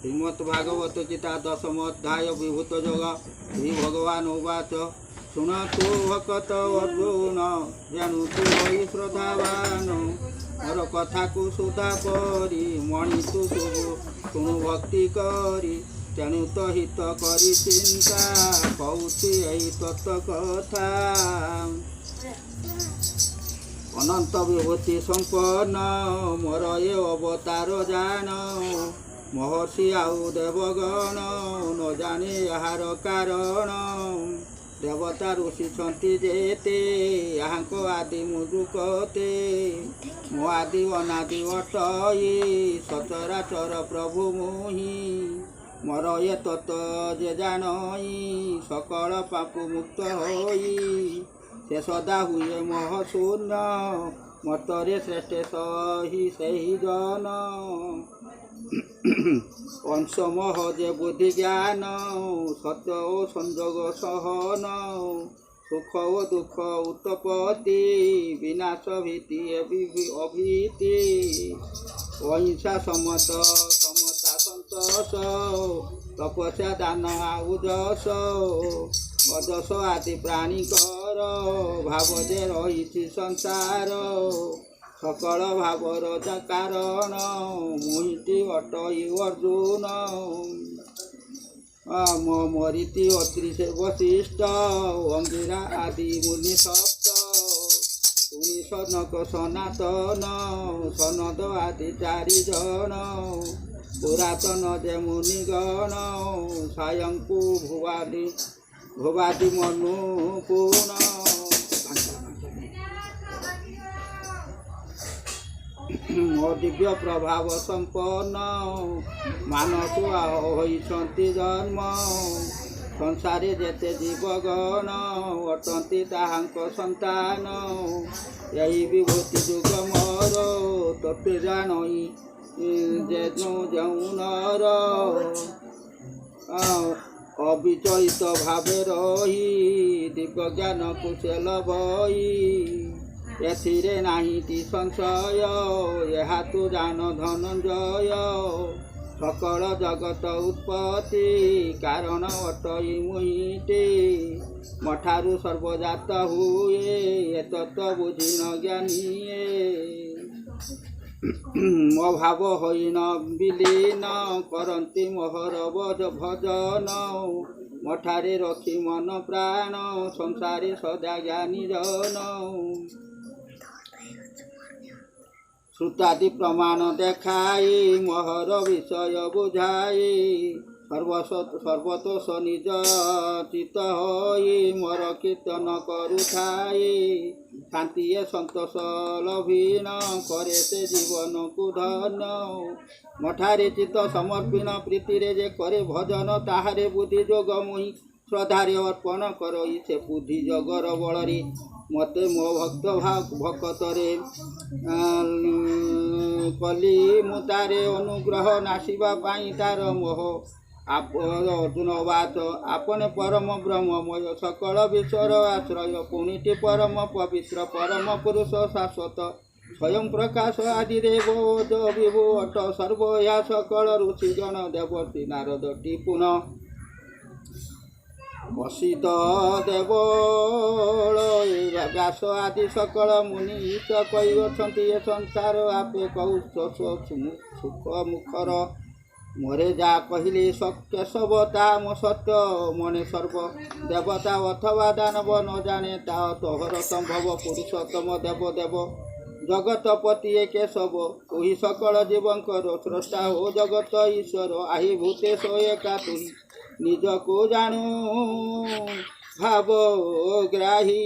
ଶ୍ରୀମଦ୍ ଭାଗବତ ଗୀତା ଦଶମ ଅଧ୍ୟାୟ ବିଭୂତ ଯୋଗ। ଶ୍ରୀ ଭଗବାନ ଉବାଚ, ଶୁଣତୁ ଭକତ ଅର୍ଜୁନ, ଜାଣୁ ତୁ ହୋଇ ଶ୍ରଦ୍ଧାବାନ, ମୋର କଥାକୁ ସୁଧା ପରି ମଣି ତୁ ଶୁଭୁ ଶୁଣୁ ଭକ୍ତି କରି। ତେଣୁ ତ ହିତ କରି ଚିନ୍ତା କହୁଛି ଏହି ତତ୍ତ୍ୱ କଥା। ଅନନ୍ତ ବିଭୂତି ସମ୍ପନ୍ନ ମୋର ଏ ଅବତାର ଜାଣ। ମହର୍ଷି ଆଉ ଦେବଗଣ ନ ଜାଣି ଏହାର କାରଣ। ଦେବତା ଋଷିଛନ୍ତି ଯେତେ, ଏହାଙ୍କ ଆଦି ମୁଁ ଯୁଗତେ। ମୋ ଆଦି ଅନାଦି ଅଟଇ, ସଚରାଚର ପ୍ରଭୁ ମୁହିଁ। ମୋର ଏ ତତ୍ତ୍ୱ ଯେ ଜାଣଇ, ସକଳ ପାପୁ ମୁକ୍ତ ହୋଇ। ସେ ସଦା ହୁଏ ମୋହ ଶୂନ୍ୟ, ମତରେ ଶ୍ରେଷ୍ଠ ସହି ସେହି ଜନ। ଅଂଶ ମୋହ ଯେ ବୁଦ୍ଧି ଜ୍ଞାନ, ସତ୍ୟ ଓ ସଂଯୋଗ ସହନ, ସୁଖ ଓ ଦୁଃଖ ଉତ୍ପତ୍ତି, ବିନାଶ ଭୀତି ଅଭୀତି, ଅହିଂସା ସମତ ସମତା ସନ୍ତୋଷ, ତପସ୍ୟା ଦାନ ଆଉ ଯଶ ଅଯଶ ଆଦି ପ୍ରାଣୀଙ୍କର ଭାବ ଯେ ରହିଛି ସଂସାର। ସକଳ ଭାବର କାରଣ ମୁହିଁଟି ଅଟଇ ଅର୍ଜୁନ। ମୋ ମରିତି ଅତ୍ରି ସେ ବଶିଷ୍ଠ, ଅଙ୍ଗିରା ଆଦି ମୁନି ସପ୍ତ, ପୁଣି ସନକ ସନାତନ, ସନଦ ଆଦି ଚାରି ଜଣ। ପୁରାତନ ଯେ ମୁନିଗଣ, ସାୟଙ୍କୁ ଭୁବାଦି ଭୁବାଦି ମନୁ ପୁଣ। ମୋ ଦିବ୍ୟ ପ୍ରଭାବ ସମ୍ପନ୍ନ ମାନସ ହୋଇଛନ୍ତି ଜନ୍ମ। ସଂସାରେ ଯେତେ ଜୀବଗଣ ଅଟନ୍ତି ତାହାଙ୍କ ସନ୍ତାନ। ଏହି ବିଭୂତି ଯୁଗ ମୋର ତତେ ଜାଣଇ ଯେନୁ ଯେଉଁ ନର। ଅବିଚଳିତ ଭାବେ ରହି ଦିବ୍ୟ ଜ୍ଞାନକୁ ସେ ଲଭଇ। ଏଥିରେ ନାହିଁଟି ସଂଶୟ, ଏହା ତୁ ଜାଣ ଧନଞ୍ଜୟ। ସକଳ ଜଗତ ଉତ୍ପତ୍ତି କାରଣ ଅଟଇ ମୁହିଁଟି। ମଠାରୁ ସର୍ବଜାତ ହୁଏ, ଏ ତତ୍ତ୍ୱ ବୁଝିଣ ଜ୍ଞାନୀଏ। ମୋ ଭାବ ହୋଇଣ ବିଲୀନ କରନ୍ତି ମୋହର ଭଜନ। ମଠାରେ ରଖି ମନ ପ୍ରାଣ, ସଂସାରେ ସଦା ଜ୍ଞାନୀ ଜନ। ଶ୍ରୁତାଦି ପ୍ରମାଣ ଦେଖାଇ ମୋହର ବିଷୟ ବୁଝାଇ, ସର୍ବତୋଷ ନିଜ ଚିତ୍ତ ହୋଇ ମୋର କୀର୍ତ୍ତନ କରୁଥାଇ। ଶାନ୍ତି ଏ ସନ୍ତୋଷ ଲଭିଣ କରେ ସେ ଜୀବନକୁ ଧନ୍ୟ। ମଠାରେ ଚିତ୍ତ ସମର୍ପିଣ ପ୍ରୀତିରେ ଯେ କରେ ଭଜନ, ତାହାରେ ବୁଦ୍ଧି ଯୋଗ ମୁହିଁ ଶ୍ରଦ୍ଧାରେ ଅର୍ପଣ କରଇ। ସେ ବୁଦ୍ଧି ଯୋଗର ବଳରେ ମୋତେ ମୋ ଭକ୍ତ ଭକତରେ କଲି ମୁଁ ତାରେ ଅନୁଗ୍ରହ, ନାଶିବା ପାଇଁ ତାର ମୋହ। ଅର୍ଜୁନ ବାଚ, ଆପନେ ପରମ ବ୍ରହ୍ମମୟ, ସକଳ ବିଶ୍ୱର ଆଶ୍ରୟ, ପୁଣିଟି ପରମ ପବିତ୍ର, ପରମ ପୁରୁଷ ଶାଶ୍ୱତ, ସ୍ୱୟଂ ପ୍ରକାଶ ଆଦିଦେବ ବିଭୁ ଅଟ ସର୍ବ। ଏହା ସକଳ ଋଷିଗଣ ଦେବର୍ଷି ନାରଦ ଟିପୁଣ ବସିତ ଦେବଳ ବ୍ୟାସ ଆଦି ସକଳ ମୁନି ଈଶ କହିଅଛନ୍ତି। ଏ ସଂସାର ଆପେ କହୁ ସୁଖ ମୁଖର। ମୋରେ ଯା କହିଲି କେଶବ ତା ମୋ ସତ୍ୟ ମନେ। ସର୍ବ ଦେବତା ଅଥବା ଦାନବ ନ ଜାଣେ ତା ତୋହର ସମ୍ଭବ। ପୁରୁଷୋତ୍ତମ ଦେବ ଦେବ ଜଗତପତି ଏ କେଶବ, ତୁହି ସକଳ ଜୀବଙ୍କର ସ୍ରଷ୍ଟା ଓ ଜଗତ ଈଶ୍ୱର। ଆହି ଭୂତେଶ ଏକା ତୁହି ନିଜକୁ ଜାଣୁ ଭାବ ଗ୍ରାହୀ।